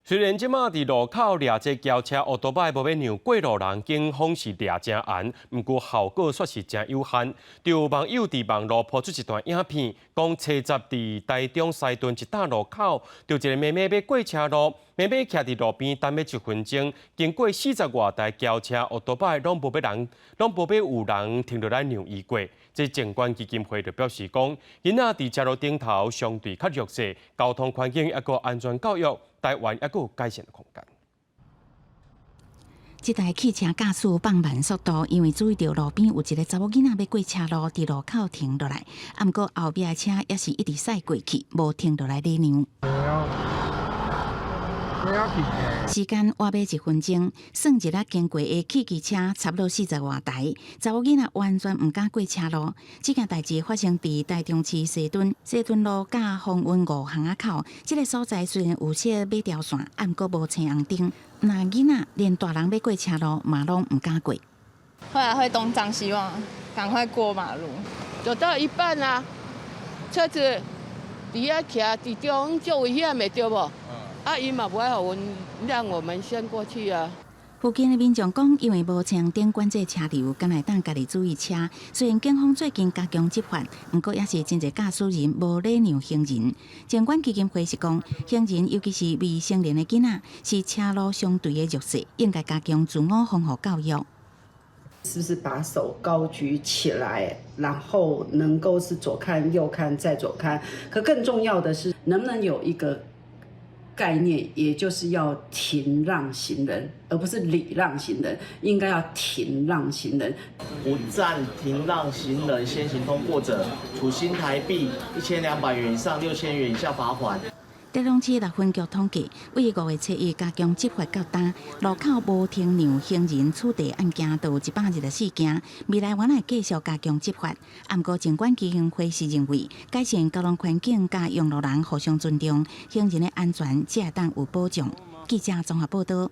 雖然這馬佇路口掠這轎車歐多擺無欲讓過路人，警方是掠誠嚴，毋過效果煞是誠有限。就有網友佇網路 po 出一段影片，講初十佇台中西屯一搭路口，著一个妹妹欲過車路，妹妹徛佇路邊等欲一分鐘，經過四十外台轎車歐多擺，攏無欲人，攏無欲有人停落來讓伊過。這靜觀基金會就表示講，囡仔佇車路頂頭相對較弱勢，交通環境抑閣安全教育，台灣抑閣有改善的空間。這台汽車駕駛放慢速度，因為注意著路邊有一个查某囡仔欲過車路，佇路口停落來。啊，毋過後壁的車也是一直駛過去，無停落來禮讓。時間倚欲一分鐘，算一下經過的汽機車差不多四十外台，查某囡仔完全毋敢過車路。這件代誌發生佇台中市西屯西屯路佮豐運五巷仔口，這个所在雖然有設馬條線，啊，毋過無青紅燈。若囡仔連大人欲過車路嘛攏毋敢過。後來會東張西望，趕快過馬路。走到一半啊，車子佇遐徛佇中足危險的對無？啊，伊嘛無愛予阮讓我們先過去啊。附近的民眾講，因為無青紅燈管制車流，敢會當家己注意車。雖然警方最近加強執法，毋過也是真濟駕駛人無禮讓行人。靜觀基金會是講，行人尤其是未成年的囡仔，是車路相對的弱勢，應該加強自我防護教育。是不是把手高舉起來，然後能夠是左看右看再左看？可更重要的是，能不能有一個概念，也就是要停讓行人，而不是禮讓行人，應該要停讓行人。不暫停讓行人先行通過者，處新台幣1200元以上6000元以下罰款。台中市六分局統計，為5月初一加強執法到今，路口無停讓行人處罰案件都有124件。未來還會繼續加強執法。毋過靜觀基金會是認為，改善交通環境佮用路人互相尊重，行人的安全才會當有保障。記者綜合報道。